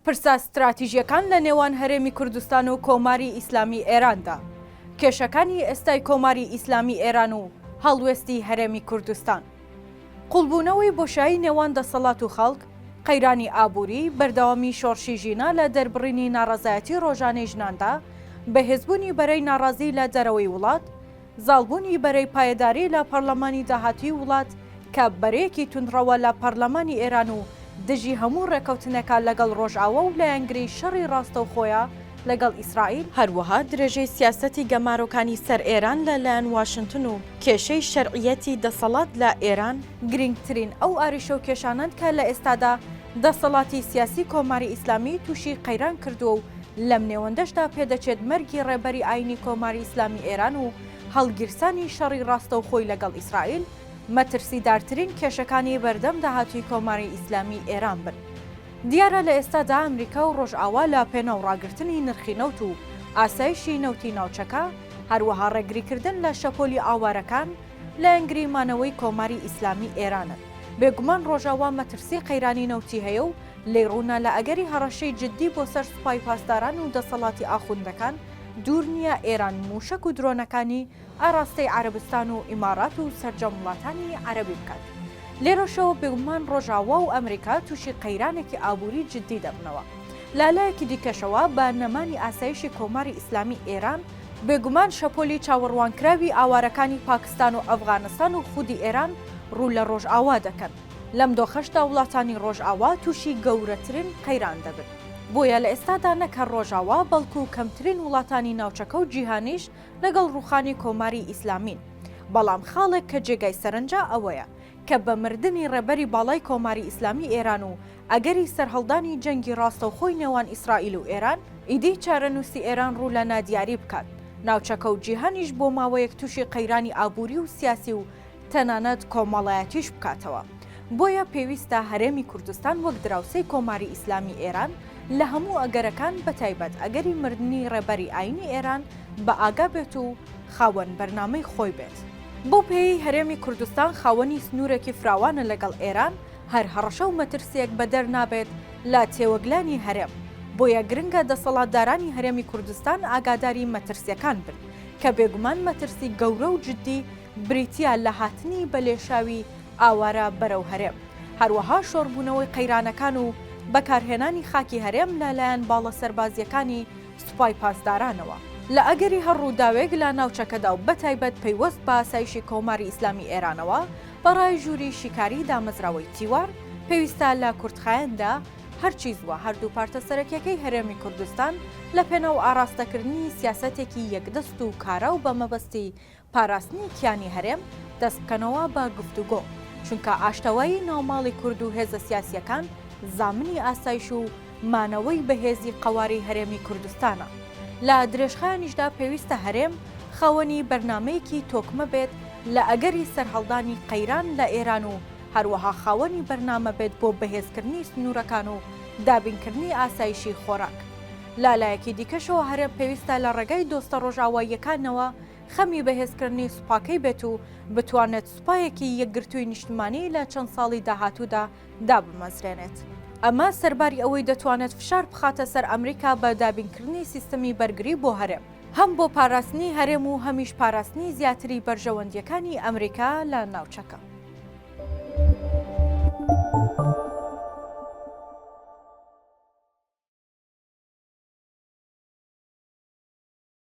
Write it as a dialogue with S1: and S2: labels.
S1: پرسە ستراتیژییەکان لە نێوان هەرێمی کوردستان و کۆماری ئیسلامی ئێراندا، کێشەکانی ئێستای کۆماری ئیسلامی ئێران و هەڵوێستی هەرێمی کوردستان. قوڵبوونەوەی بۆشایی نێوان دەسەڵات و خەڵک، قەیرانی ئابووری، بەردەوامی شۆڕشی ژینا لە دەربڕینی ناڕەزایەتی ڕۆژانەی ژناندا، بەهێزبوونی بەرەی ناڕازی لە دەرەوەی وڵات، زاڵبوونی بەرەی پایەداری لە پەڕلەمانی داهاتووی وڵات کە بەرەیەکی توندڕەوە لە پەڕلەمانی ئێران و دژی هەموو ڕێکەوتنێکە لەگەڵ ڕۆژئاوا و لایەنگری شەڕی ڕاستەوخۆیە لەگەڵ ئیسرائیل، هەروەها درێژەی سیاسەتی گەمارۆکانی سەر ئێران لە لایەن واشنتن و کێشەی شەرعیەتی دەسەڵات لە ئێران، گرینگترین ئەو ئاریشە و کێشانەن کە لە ئێستادا دەسەڵاتی سیاسی کۆماری ئیسلامی تووشی قەیران کردووە و لەم نێوەندەشدا پێدەچێت مەرگی ڕێبەری ئایینی کۆماری ئیسلامی ئێران و هەڵگیرسانی شەڕی ڕاستەوخۆی لەگەڵ ئیسرائیل مەترسیدارترین کێشەکانی بەردەم داهاتووی کۆماری ئیسلامی ئێران بن. دیارە لە ئێستادا ئەمریکا و ڕۆژئاوا لە پێناو ڕاگرتنی نرخی نەوت و ئاسایشی نەوتی ناوچەکە، هەروەها ڕێگریکردن لە شەپۆلی ئاوارەکان، لایەنگری مانەوەی کۆماری ئیسلامی ئێرانن. بێگومان ڕۆژاوا مەترسی قەیرانی نەوتی هەیە و لێی ڕوونە لە ئەگەری هەڕەشەی جددی بۆ سەر سوپای پاسداران و دەسەڵاتی ئاخوندەکان، دوور نییە ئێران مووشەک و درۆنەکانی ئاراستەی عەرەبستان و ئیماڕات و سەرجەم وڵاتانی عەرەبی بکات. لێرەشەوە بێگومان ڕۆژاوا و ئەمریکا تووشی قەیرانێکی ئابووری جددی دەبنەوە. لە لایەکی دیکەشەوە بە نەمانی ئاسایشی کۆماری ئیسلامی ئێران، بێگومان شەپۆلی چاوەڕوانکراوی ئاوارەکانی پاکستان و ئەفغانستان و خودی ئێران ڕوو لە ڕۆژئاوا دەکەن. لەم دۆخەشدا وڵاتانی ڕۆژئاوا تووشی گەورەترین قەیران دەبن. بۆیە لە ئێستادا نەک هەر ڕۆژاوا بەڵکو کەمترین وڵاتانی ناوچەکە و جیهانیش لەگەڵ ڕووخانی کۆماری ئیسلامین. بەڵام خاڵێک کە جێگای سەرنجە ئەوەیە کە بە مردنی ڕێبەری باڵای کۆماری ئیسلامی ئێران و ئەگەری سەرهەڵدانی جەنگی ڕاستەوخۆی نێوان ئیسرائیل و ئێران، ئیدی چارەنووسی ئێران ڕوو لە نادیاری بکات، ناوچەکە و جیهانیش بۆ ماوەیەک تووشی قەیرانی ئابووری و سیاسی و تەنانەت کۆمەڵایەتیش بکاتەوە. بۆیە پێویستە هەرێمی کوردستان وەک دراوسێی کۆماری ئیسلامی ئێران لە هەموو ئەگەرەکان بەتایبەت ئەگەری مردنی ڕێبەری ئایینی ئێران بە ئاگا بێت و خاوەن بەرنامەی خۆی بێت. بەو پێیەی هەرێمی کوردستان خاوەنی سنوورێکی فراوانە لەگەڵ ئێران، هەر هەڕەشە و مەترسییەک بەدەر نابێت لە تێوەگلانی هەرێم، بۆیە گرنگە دەسەڵاتدارانی هەرێمی کوردستان ئاگاداری مەترسییەکان بن، کە بێگومان مەترسی گەورە و جددی بریتییە لە هاتنی بە لێشاوی ئاوارە بەرەو هەرێم، هەروەها شۆڕبوونەوەی قەیرانەکان و بەکارهێنانی خاکی هەرێم لە لایەن باڵە سەربازییەکانی سوپای پاسدارانەوە. لە ئەگەری هەر ڕووداوێک لە ناوچەکەدا و بەتایبەت پەیوەست بە ئاسایشی کۆماری ئیسلامی ئێرانەوە، بە ڕای ژووری شیکاریی دامەزراوەی تیوار، پێویستە لە کورتخایەندا هەرچی زووە هەردوو پارتە سەرەکیەکەی هەرێمی کوردستان لە پێناو ئاڕاستەکردنی سیاسەتێکی یەکدەست و کارا و بە مەبەستی پاراستنی کیانی هەرێم دەست بکەنەوە بە گفتوگۆ، چونکە ئاشتەوایی ناوماڵی کورد و هێزە سیاسییەکان زامنی ئاسایش و مانەوەی بەهێزی قەوارەی هەرێمی کوردستانە. لە درێژخایەنیشدا پێویستە هەرێم خاوەنی بەرنامەیەکی تۆکمە بێت لە ئەگەری سەرهەڵدانی قەیران لە ئێران و هەروەها خاوەنی بەرنامە بێت بۆ بەهێزکردنی سنوورەکان و دابینکردنی ئاسایشی خۆراک. لە لایەکی دیکەشەوە هەرێم پێویستە لە ڕێگای دۆستە ڕۆژئاواییەکانەوە خەمی بەهێزکردنی سوپاکەی بێت و بتوانێت سوپایەکی یەکگرتووی نیشتمانی لە چەند ساڵی داهاتوودا دابمەزرێنێت. ئەمە سەرباری ئەوەی دەتوانێت فشار بخاتە سەر ئەمریکا بە دابینکردنی سیستەمی بەرگری بۆ هەرێم، هەم بۆ پاراستنی هەرێم و هەمیش پاراستنی زیاتری بەرژەوەندییەکانی ئەمریکا لە ناوچەکە.